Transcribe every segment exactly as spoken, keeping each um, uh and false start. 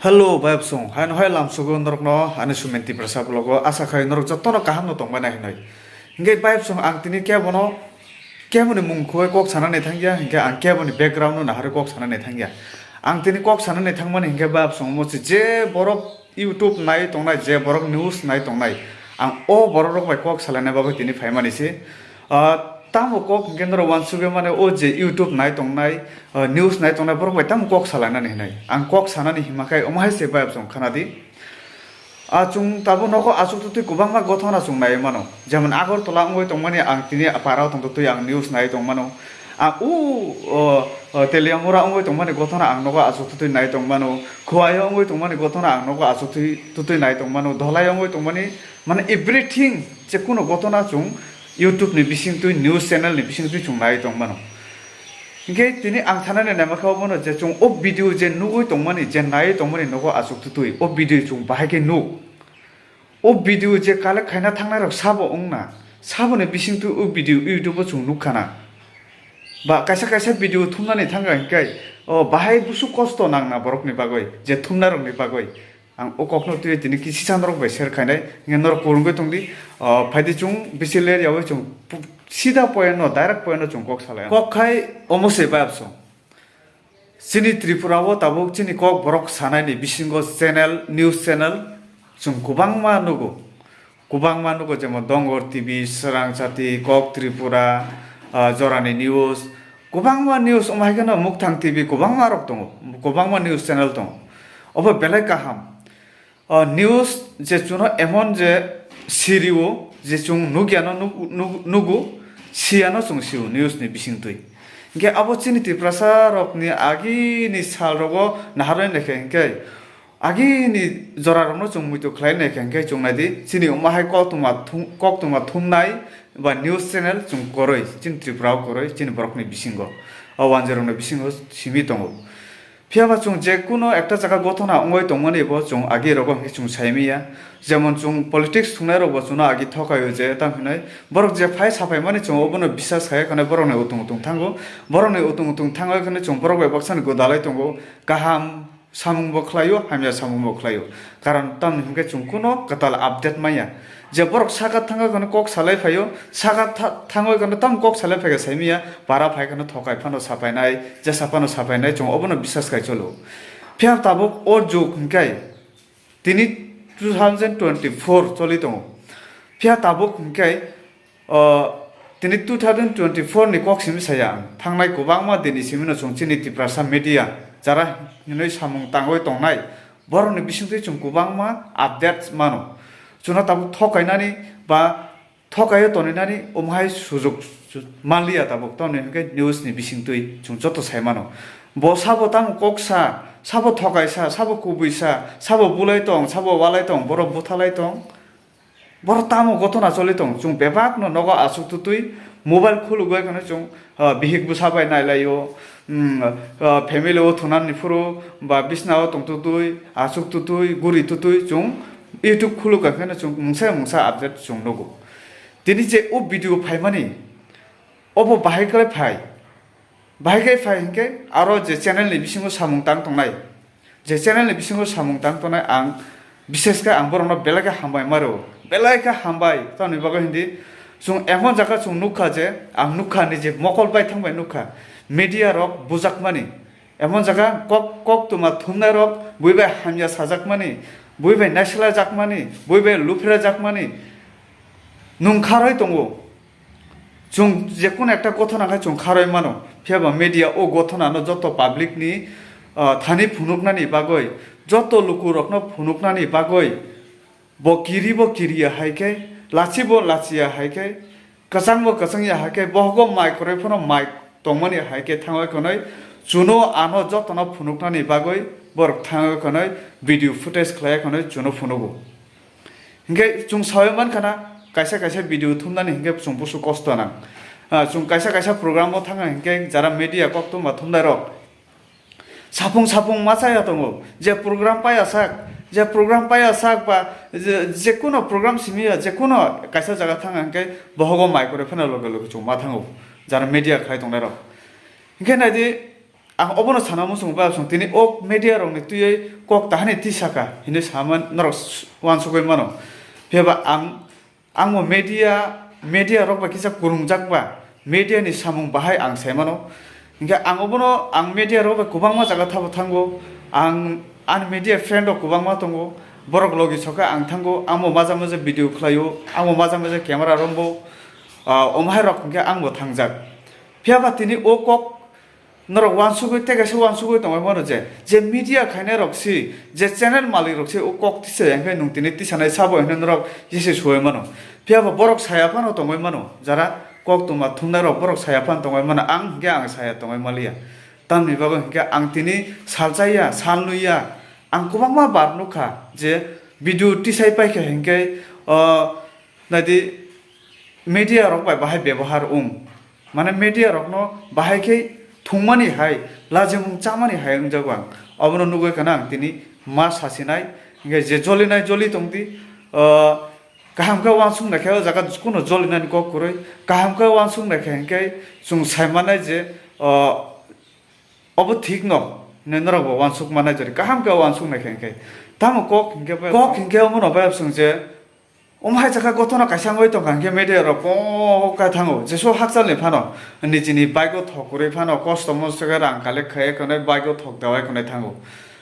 Hello, bayapsong. Haino hai lamsogo norokno ani Sumen Tiprasa vlogo. Asa khai norok jotono kaham no tongmani hinoi. Hinkhe bayapsong ang tini kebono, keboni mung khoi kok sanani thangya, hinkhe ang keboni background no naharwi kok sanani thangya. Ang tini kok sanani thangmani hinkhe bayapsong mo se je borok YouTube nai tongnai, je borok news nai tongnai, ang o borok rok bai kok salaina bagwi tini phaimani se. Ah, tamo kok hinkhe norok uansukgwi mano, o je YouTube nai tongnai, ah, news nai tongnai borok bai tamo kok salainani hinai. Ang kok sanani hima khai omo hai se bayapsong khana di. Ah, chwng tabuk nogo achuk tutui kwbangma gothona chwng nai mano. Jemon Agartala wngwi tongmani ang tini para o tong tutui ang news nai tong mano. Ah, u, o, o, Teliamura wngwi tongmani gothona ang nogo achuk tutui nai tong mano. Khowai o wngwi tongmani gothona ang nogo achuk tui-, tutui nai tong mano. Dholai o wngwi tongmani, mane, everything, je kuno gothona chwng YouTube ni bisingtwi, news channel ni bisingtwi chwng nai tong mano. Hinkhe tini ang sanani naima khe obono je chwng o video je nugwi tongmani, je nai tongmani nogo achuk tutui, o video chwng bahai khe nuk. O video je collect khaina thangnai rok sabo wngna, saboni bisingtwi o video YouTube o chwng nukkhana. Ba kaisa kaisa video thumnani thangkha hinkhe, o bahai busu kosto nangna borokni bagwi, je thumnai rokni bagwi. Ang o kokno twiwi tini kisi sa norok bai share khainai, hinkhe norok kwrwngwi tongdi. Ah, phaidi chwng bisi ler yawi chwng pu-, sida point no, direct point no chwng kok salai. Kok khai omo se bayapsong. Chini Tripura o tabuk chini kok borok sanaini bisingo channel, news channel chwng kwbangma nugo. Kwbangma nugo, jemon Dongor T V, Swrang Chati, Kok Tripura, ah, Jorani News. Kwbangma news, omo hai kheno Mukthang T V, kwbangma rok tongo, kwbangma news channel tongo. Obo belai kaham. O news je chuno emon je sirio, je chwng nukyano nuk-, nuk-, nugo, siyano chwng sio news ni bisingtwi. Hinkhe abo chini Tiprasa rokni agini sal rogo naharwi naikha hinkhe, agini jora rokno chwng muitu khlai naikha hinkhe chwng naidi chini omo hai koktwma thum-, koktwma thumnai ba news channel chwng kwrwi, chini Tripura o kwrwi, chini borokni bisingo, o wanjwi rokni bisingo simi tongo. Phiya ba chwng je kuno ekta jaga gothona wngwi tongmani bo chwng agi rogo hwnwi chwng sai manya. Jemon chwng politics thwngnairok bo chwngno agi thokaio je tamo hinwi borok je phai sapaimani chwng obono bisas khai khwnwi borokni utung utung thango. Borokni utung utung thangwi khwnwi chwng borok bai baksani gwdalai tongo. Kaham samung bo khlaio, hamya samung bo khlaio. Karon tamni hwnkhe chwng kuno kwtal update manya. Je borok saka thangwi kheno kok salai phaio, saka tha-, thangwi kheno tamo kok salai phaikha saimanya, para phai kheno thokai phano sapainai, jesa phano sapainai, chwng obono bisas khai cholo. Phiya tabuk o jug hwnkhe tini two thousand twenty-four choli tongo. Phiya tabuk hwnkhe, o, tini two thousand twenty-four ni kok simi saya ang. Thangnai kwbangma dini simino chwng chini Tiprasa media jara hinwi samung tangwi tongnai, borokni bisingtwi chwng kwbangma updates mano. Chwngno tabuk thokainani ba thokaio toninani omo hai sujuk manliya tabuk, tamni hwnkhe news ni bisingtwi chwng joto sai mano. Bo sabo tamo kok sa, sabo thokai sa, sabo kubui sa, sabo bulai tong, sabo walai tong, borok buthalai tong. Borok tamo gothona choli tong, chwng bebakno nogo aswk tutwi mobile khulugwi kheno chwng, ah, bihik bwsa bai nailaio, mm, ah, family o thunani phuru ba bisnao tong tutwi, aswk tutwi, guri tutwi chwng YouTube khulukha kheno chwng mungsa mungsa update chwng nugo. Tini je o video phaimani, obo bahai kwlai phai? Bahai khe phai hinkhe aro je channel ni bisingo samung tang tongnai, je channel ni bisingo samung tang tongnai, ang bishesh khe ang borokno belai khe hambai ma rwo, belai khe hambai. Tamoni bagwi hindi chwng emon jaga chwng nukha je, ang nukha, nije mokol bai thang bai nukha, media rok bujakmani, emon jaga kok, koktwma thumnai rok bui bai hamya sajakmani, bui bai naisla jakmani, bui bai luphra jakmani nwng kharwi tongo. Chwng jekunu ekta gothona khe chwng kharwi mano, phiya ba media o gothona no joto public ni, ah, thani phunuknani bagwi, joto luku rokno phunuknani bagwi, bo kiri bo kiriya hai khe, lachi bo lachiya hai khe, kwchang bo kwchangya hai khe, bohogo mai kwrwi phano mai tongmani hai khe thangwi khwnwi, chwngno ano jotono phunuknani bagwi borok thangwi khwnwi video footage khlai khwnwi chwngno phunugo. Hinkhe chwng sawi mankha na, kaisa kaisa video thumnani hinkhe chwng busu kosto nang. Ah, chwng kaisa kaisa program o thangkha hinkhe jara media koktwma thumnai rok sapung sapung ma chaya tongo, je program paya sak, je program paya sak ba je, jekuno program simi ya, jekuno kaisa jaga thangkha hinkhe bohogo mai kwrwi phano loge loge chwng ma thango, jara media khlai tongnai rok. Hinkhe naidi, Ang obono sana muchungo ba chwng tini o media rokni twiwi kok tahani tisaka hinwi sama norok s-, uansugwi mano. Phiya ba ang, ang bo media, media rok bai kisa kwrwngjak ba, media ni samung bahai ang sai mano. Hinkhe ang obono, ang media rok bai kwbangma jaga thabo thango. Ang ani media friend rok kwbangma tongo. Borok logi sokha ang thango, ang bo maja maja video khlaio, ang bo maja maja camera rombo. Ah, omo hai rok hinkhe ang bo thangjak. Phiya ba tini o kok norok uansugwi tei kaisa uansugwi tongwi mano je, je media khainai rok si, je channel malik rok si o kok tisa ya, hinkhe nwng tini tisanai sabo hinwi norok jese suwai mano. Phiya ba borok saya phano tongwi mano, jara kok tuma thumnai rok borok saya phano tongwi mano, ang hinkhe ang saya tongwi maliya. Tamni bagwi hinkhe ang tini salchaya, salnuya, ang kwbangma bar nukha je video tisai paikha hinkhe, o, naidi media rok bai bahai bebohar wng. Mane media rokno bahai khe thwngmani hai, lajimung chamani hai wngjago ang. Obono nugwi kheno ang tini ma sasinai, hinkhe je jolinai joli tongdi, ah, kaham khe uansuk naikhe o jaga kuno jolinani kok kwrwi, kaham khe uansuk naikhe hinkhe chwng sai mannai je, ah, obo thik no, hinwi norok bo uansuk mannai jori, kaham khe uansuk naikhe hinkhe. Tamo kok hinkhe bai, kok hinkhe omono bai chwng je, omo hai jaka gothona kaisa wngwi tongkha, hinkhe media rok kok kha thango, jesu hakchalni phano, nijini bike o thok kwrwi phano, kosto mosto khe rang collect khaiwi khwnwi bike o thok dawai khwnwi thango.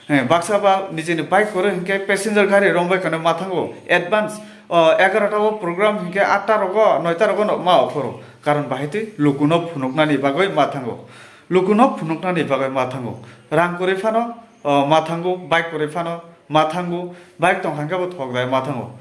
He, baksa ba nijini bike kwrwi hinkhe passenger gari rombai khwnwi ma thango, advance, o, egarota o program hinkhe atta rogo, noita rogo no ma ophuru, karon bahai twi lukuno phunuknani bagwi ma thango, lukuno phunuknani bagwi ma thango, rang kwrwi phano, o, ma thango, bike kwrwi phano ma thango, bike tongkha hinkhe bo thok dai ma thango.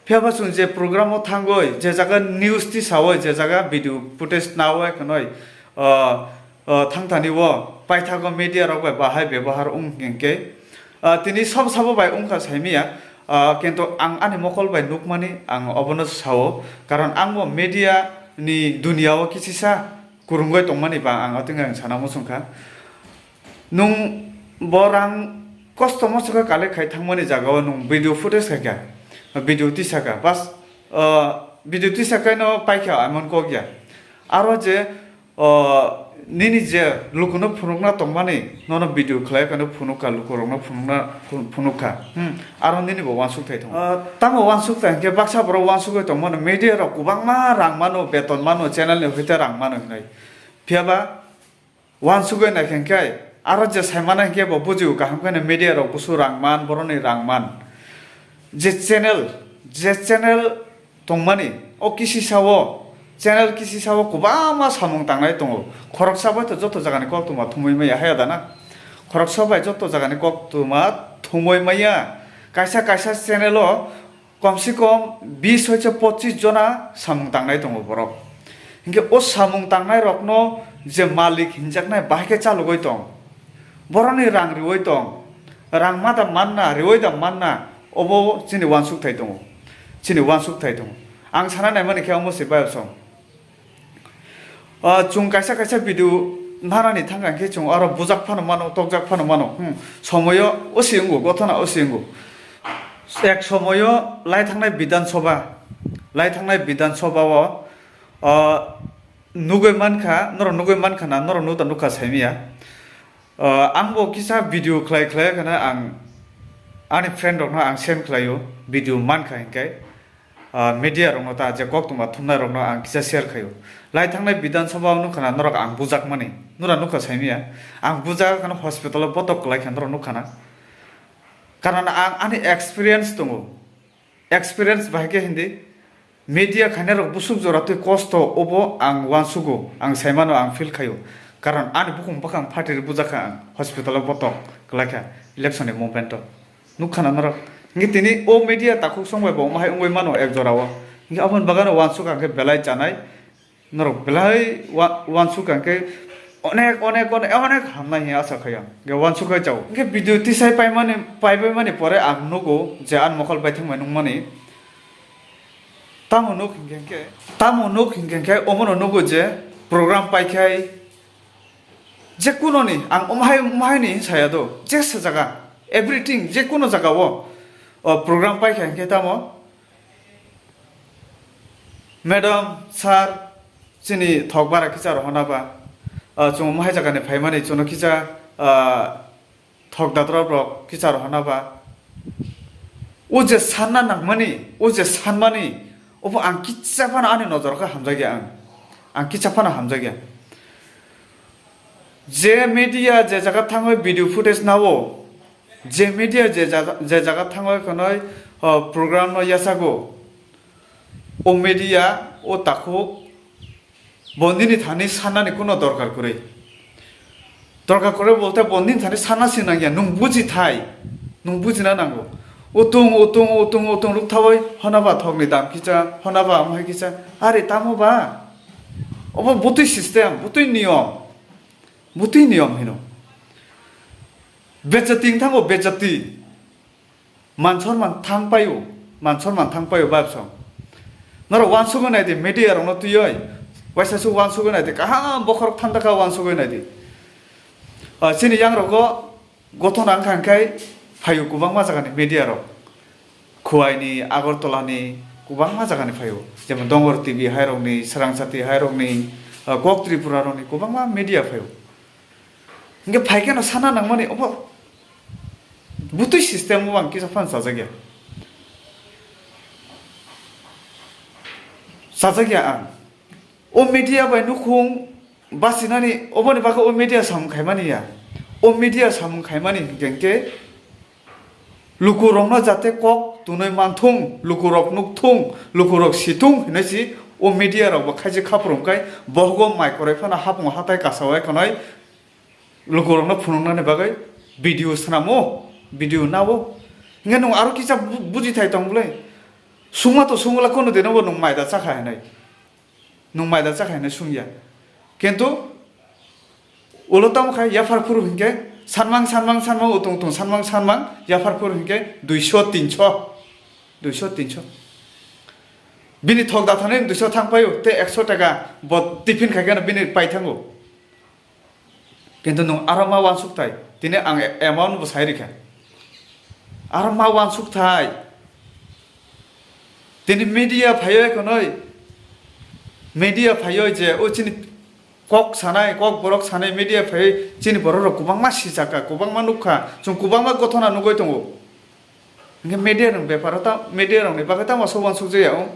Phiya ba chwng je program o thangwi, je jaga news tisawi, je jaga video footage nawi khwnwi, ah, ah, thangthani o paithago media rok bai bahai bebohar wng hinkhe, ah, tini sabo sabo bai wngkha saimanya, ah, kintu ang ani mokol bai nukmani ang obono sao, karon ang bo media ni dunia o kisisa kwrwngwi tongmani ba ang atwng ang sana muchungkha. Nwng bo rang kosto mosto khe collect khai thangmani jaga o nwng video footage khaikha, video tisakha, bas, ah, video tisakaino paikha emon kok ya. Aro je, ah, nini je lukuno phunukna tongmani, nono video khlai kano phunukha, lukurokno phunukna, phun-, phunukha. Hmm, aro nini bo uansuk thai tongo. Ah, tamo uansuk thai hinkhe baksa borok uansugwi tongmano, media rok kwbangma rang mano, beton mano, channel ni hoite rang mano hinwi. Phiya ba, uansugwi naikhe hinkhe, aro je sai mano hinkhe bo bujio kaham khe media rok busu rang man, boroni rang man. Je channel, je channel tongmani, o kisisa o, channel kisisa o kwbangma samung tangnai tongo. Khoroksa bai to joto jagani koktwma thumwi maya haya dana. Khoroksa bai joto jagani koktwma thumwi maya. Kaisa kaisa channel o kom se kom bis hoite pochis jona samung tangnai tongo borok. Hinkhe o samung tangnai rokno je malik hinjaknai bahai khe chalogwi tong. Borokni rang riwi tong. Rang ma da manna, riwi da manna, obo chini uansuk thai tongo. Chini uansuk thai tongo. Ang sana naimani khe omo se bayapsong. Ah, chwng kaisa kaisa video narani thangkha hinkhe chwng oro bujak phano mano, tokjak phano mano. Hmm. Somoyo osi wngo, gothona osi wngo. Ek somoyo lai thangnai Bidhan Sabha, lai thangnai Bidhan Sabha o, ah, nugwi mankha, norok nugwi mankha na, norok nuda nukha saimanya. Ah, ang bo kisa video khlai khlai khana ang ani friend rokno ang send khlaio, video mankha hinkhe. Ah, media rokno ta je koktwma thumnai rokno ang kisa share khaio. Lai thangnai Bidhan Sabha o nukha na norok ang bujakmani. Nura nukha saimanya. Ang bujak khana hospital o botok kwlai kha norok nukha na. Karon ang ani experience tongo. Experience bahai khe hindi media khainai rok busuk jora twi kosto obo ang uansugo, ang saimano ang feel khaio. Karon ani bukung bwkhang phatiri bujakha ang hospital o botok kwlai kha election ni movement o. Nukha na norok. Hinkhe tini o media takhuk song bai bo omo hai wngwi mano ek jora o. Hinkhe aboni bagwi no uansuk ang khe belai chanai. Norok belai wa-, uansuk ang khe onek, onek, onek, onek hamnai hinwi asa khai ang. Hinkhe uansuk khai chao. Hinkhe video tisai paimani, paibai mani pore ang nugo je ani mokol baithang bai nukmani. Tamo nuk hinkhe hinkhe, tamo nuk hinkhe hinkhe omono nugo je program paikhai, je kunoni ang omo hai, omo hai ni saya do, jesa jaga, everything, je kuno jaga o, o program paikha hinkhe tamo, madam, sir, chini thok bara kicha rohorna ba, ah, chwng omo hai jagani phaimani chwngno kisa, ah, thok datrop rok kisa rohorna ba. O je sanna nangmani, o je sanmani, obo ang kisa phano ani nojor khe hamjakya ang. Ang kisa phano hamjakya. Je media je jaga thangwi video footage nao, je media je jaga, je jaga thangwi khwnwi, o, program no yachago, o media o takhuk bo nini thani sannani kuno dorkar kwrwi. Dorkar kwrwi bolte bo nini thani sanna se nangya, nwng buji thai, nwng bujina nango. Utung, utung, utung, utung rwkthawi, honaba thokni dam kisa, honaba amhai kisa, are tamo ba? Obo butwi system, butwi niyom, butwi niyom hino. Bejati wng thango, bejati. Man sonman thang paio, man sonman thang paio, babsong. Norok uansugwi nai di, media rokno twiwi. Waisa se uansugwi nai di, kaham bokhorok thanda kha uansugwi nai di. Ah, chini yang rogo gothona wngkha hwnkhe phaio kwbangma jagani media rok. Khowai ni, Agartala ni kwbangma jagani phaio. Jemon Dongor T V hai rokni, Swrangchati hai rokni, ah, Kok Tripura rokni kwbangma media phaio. Hingke phaikhe no sana nangmani obo butwi system o ang kisa phan chajakya. Chajakya ang. O media bai nukhung basinani, oboni bagwi o media samung khaimani ya. O media samung khaimani hingke hingke lukurokno jate kok tunui manthung, lukurok nukthung, lukurok sithung hinui si o media rok bo khaijak khaprung kai bohogo mai kwrwi phano hapung hatai kasawai khwnai lukurokno phunuknani bagwi video swnamo, video nao. Hingke nwng aro kisa bu-, bujithai tong bwle? Sungma to sungwla kono dino bo nwng maida chakha hinui. Nwng maida chakha hinui sungya. Kintu ulo tamo khai yaphar phuru hinkhe sanmang, sanmang, sanmang, utung, utung, sanmang, sanmang, yaphar phuru hinkhe duiso, tinso, duiso, tinso. Bini thok dathanai duiso thang paio, tei ekso taka bo tiffin khaikhe no bini pai thango. Kintu nwng aro ma uansuk thai, tini ang amount bo sai rikha. Aro ma uansuk thai. Tini media phaiwi khwnwi, media phaiwi je o chini kok sanai, kok borok sanai media phaiwi chini borok rok kwbangma sijakha, kwbangma nukha, chwng kwbangma gothona nugwi tongo. Hingke media rok beparo ta, media rokni bagwi tamo aswk uansuk jaya wng?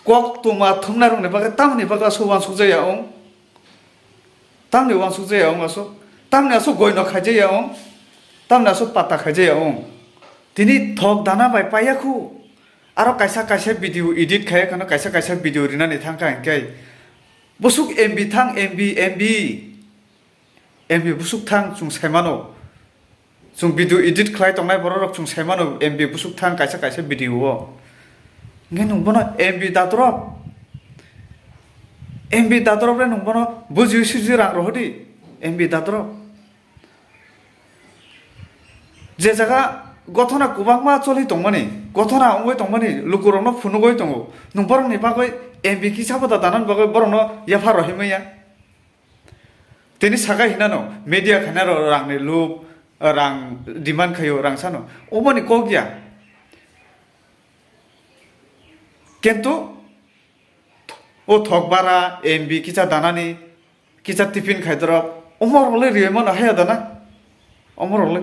Kok tuma thumna rokni bagwi tamoni bagwi aswk uansuk jaya wng? Tamni uansuk jaya wng aswk? Tamni aswk goino khaijaya wng? Tamni aswk pata khaijaya wng? Tini thok dana bai paiya khu. Aro kaisa kaisa video edit khai kheno kaisa kaisa video rinani thangkha hinkhe. Bwswk M B thang, M B, M B. M B bwswk thang chwng saimano. Chwng video edit khlai tongnai borok rok chwng saimano M B bwswk thang kaisa kaisa video o. Hingke nwng bono M B datorop. M B datorop le nwng bono buji suji rang rohodi. M B datorop. Je jaga gothona kwbangma choli tongmani, gothona wngwi tongmani, lukurokno phunugwi tongo. Nwng borokni bagwi M B kisa bo da danani bagwi borokno yaphar rohimaya. Tini sakai hinano media khainai rok rangni lub, rang demand khaio, rang sano. Oboni kok ya. Kintu o thok bara, M B kisa danani, kisa tiffin khai dorok, omo rok le riwi mano haya dana. Omo rok le.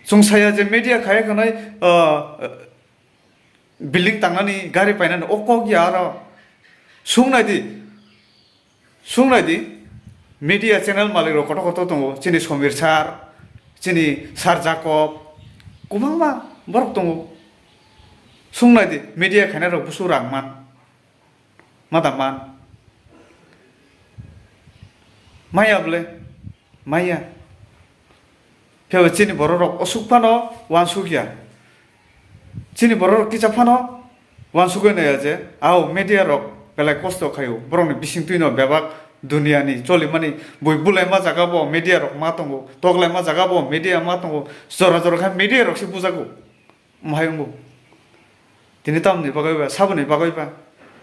Chwng saya je media khai khwnai, ah, building tangnani, gari painani, o kok ya aro. Sung nai di. Sung nai di, media channel malik rok kotor kotor tongo, chini Somir sir, chini sir Jacob, kwbangma borok tongo. Sung nai di, media khainai rok busu rang man, ma da man. Maya bole, maya. Phiya bo chini borok rok osuk phano uansuk ya. Chini borok rok kisa phano uansugwi naiya je, ao media rok belai kosto khaio. Borokni bisingtwi no bebak duniani cholimani bui bulaima jaga bo media rok ma tongo, toklaima jaga bo media ma tongo, jora jora khe media rok se bujago. Omo hai wngo. Tini tamoni bagwi ba, saboni bagwi ba,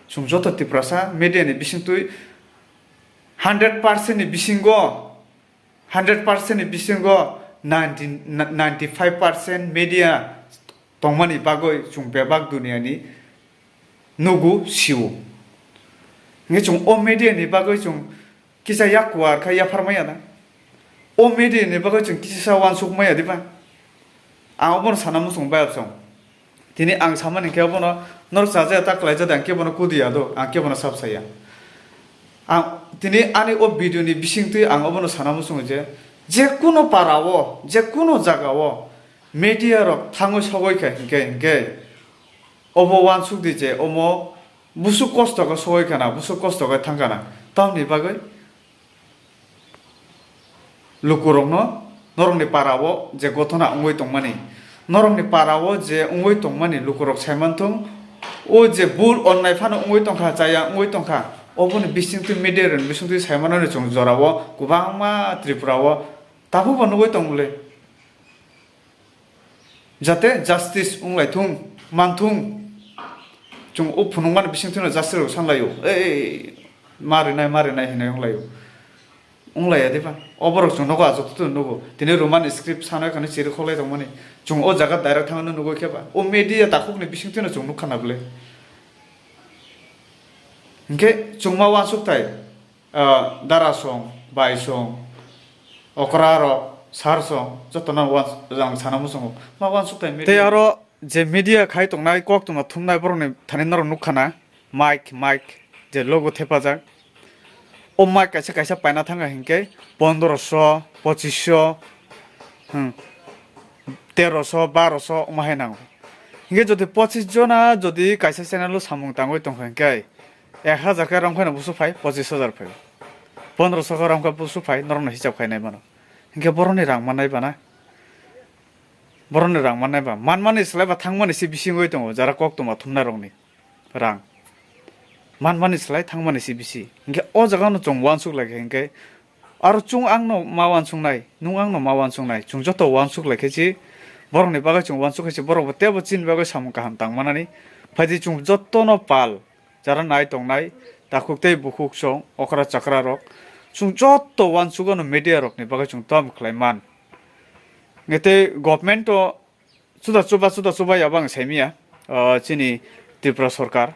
chwng joto Tiprasa media ni bisingtwi hundred percent ni bisingo, hundred percent ni bisingo ninety, ninety five percent media tongmani bagwi chwng bebak duniani nugo, sio. Hingke chwng o media ni bagwi chwng Kisa yak kuar kha yaphar maya na. O media ni bagwi chwng kisa sa wansuk maya diba? Ang obono sana muchung bayap song. Tini ang samani khe obono norok chaja ta kwlaija de, ang kebono kudi ya do, ang kebono sab saya. Ang tini ani o video ni bisingtwi ang obono sana muchungo je, je kuno para o, je kuno jaga o media rok thangwi sogwi kha hinkhe, hinkhe obo wansuk di je omo busuk kosto khe sogwi khana, busuk kosto khe thang khana. Tamni bagwi lukurokno norokni para o je gothona wngwi tongmani, norokni para o je wngwi tongmani lukurok saimanthung, o je bul onnai phano wngwi tongkha, chaya wngwi tongkha, oboni bisingtwi media rokni bisingtwi saimanani chwng jorao kwbangma Tripura o tabukbo nugwi tong bwle. Jate justice wnglaithung, manthung. Chwng o phunukmani bisingtwino justice rok sanlaio. Ei, ma rinai, ma rinai hinwi wnglaio. Wnglaiya diba? O borok chwng nogo, ajoto nugo. Tini Roman script sanai khani chiri kholai tongmani. Chwng o jaga direct thangno nugwi khe ba. O media takhukni bisingtwino chwng nukha na bwle. Hinkhe chwng ma wansuk tai. Ah, dara song, bai song, okra rok, sar song, jotono wan-, ang sana muchungo. Ma wansuk tai media. Tei aro je media khai tongnai, kok tongma thumnai borokni thani norok nukha na, mic, mic, je logo thepajak. O mic kaisa kaisa paina thangkha hinkhe pondroso, pochisho, hmm, teroso, baroso wngma hai nango. Hinkhe jodi pochis jona jodi kaisa channel o samung tangwi tongkha hinkhe, ek hajar khe rang phano busu phai, pochis hajar phai. Pondroso khe rang khe busu phai, norokno hisab khai nai mano. Hinkhe borokni rang mannai bana? Borokni rang mannai ba? Manmani slai ba thangmani se bisingwi tongo, jara kok tongma thumnai rokni rang. Manmani slai thangmani se bisi. Hinkhe o jaga no chwng wansuk lai khe hinkhe, aro chwng ang no ma wansuknai, nwng ang no ma wansuknai, chwng joto wansuk lai khe si, borokni bagwi chwng wansuk khe si, borok bo teibo chini bagwi samung kaham tang manani. Phaidi chwng jotono pal, jara nai tongnai, takhuk tei bukhuk song, okra chakra rok, chwng joto wansuk ano media rokni bagwi chwng tom khlai man. Nge tei government o chuda chuba, chuda chuba yabo ang saimanya, o, chini Tripura sorkar.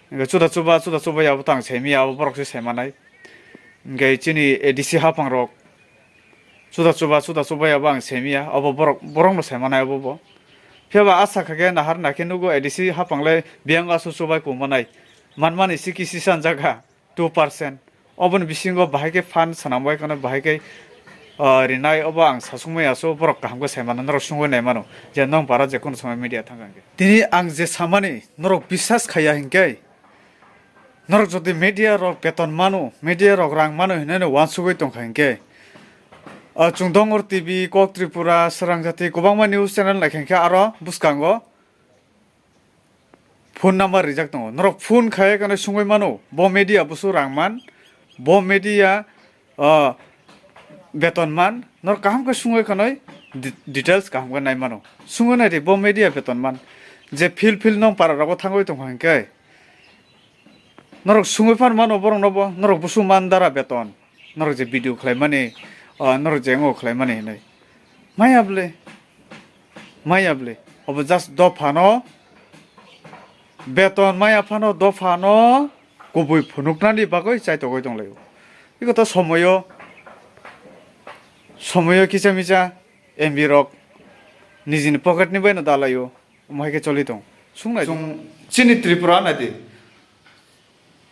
Nge chuda chuba, chuda chuba yabo to ang saimanya, abo borok se saimanai. Nge chini A D C haphang rok, chuda chuba, chuda chuba yabo ang saimanya, abo borok, borokno saimanai abo bo. Phiya ba asa kha khe nahar nakhe nugo A D C haphang le biyang asu chubai kumanai. Manmani siki sisan jaga two percent. Oboni bisingo bahai khe phan swnam bai kheno bahai khe, ah, rinai obo ang sasung maya so borok kaham khe sai mano, norok sungwi nai mano je nong para je kono somoi media thang kha hwnkhe. Tini ang je samani norok bisas khaiya hinkhe, norok jodi media rok beton mano, media rok rang mano hinwi no wansugwi tongkha hinkhe, ah, chwng Dongor T V, Kok Tripura, Swrang Jati kwbangma news channel naikha hinkhe aro bwskango phone number rijak tongo. Norok phone khai kano sungwi mano, bo media busu rang man, bo media, ah, beton man, norok kaham khe sungwi khanoi de-, details kaham khe nai mano. Sungwi nai di, bo media beton man. Je field field nong para rogo thangwi tongkha hinkhe, norok sungwi phan mano borok no bo, norok busu man dara beton. Norok je video khlai mani, ah, norok je ngo khlai mani hinwi. Maya bwle, maya bwle. Obo just dophano, beton maya phano dophano kubui phunuknani bagwi chaitogwi tonglaio. Iko to somoyo, somoyo kisa misa M B rok nijini pocket ni baino dalaio. Omo hai khe choli tong. Sungnai chwng chini Tripura nai di.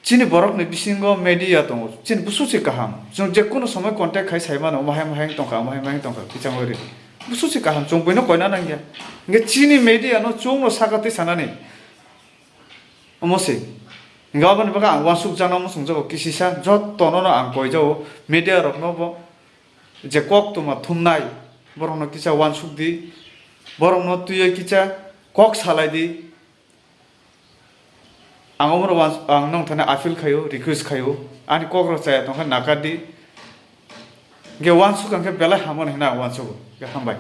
Chini borokni bisingo media tongo, chini busu se kaham. Chwng je kono somoi contact khai sai mano, omo hai, omo hai wng tongkha, omo hai, omo hai wng tongkha, kichangwi ri. Busu se kaham, chwng buino koina nangya. Hinkhe chini media no chwngno saka twi sanani. Omo se. Hinkhe aboni bagwi ang uansuk jakna muchung jago, kisisa jotono no ang koi jago, media rokno bo je kok tongma thumnai, borokno kisa uansuk di, borokno twiwi kisa kok salai di. Ang omono uans-, ang nong thani appeal khaio, request khaio, ani kok rok chaya tongkha nakar di. Ge uansuk ang khe belai hamon hina uansugo. Ge hambai.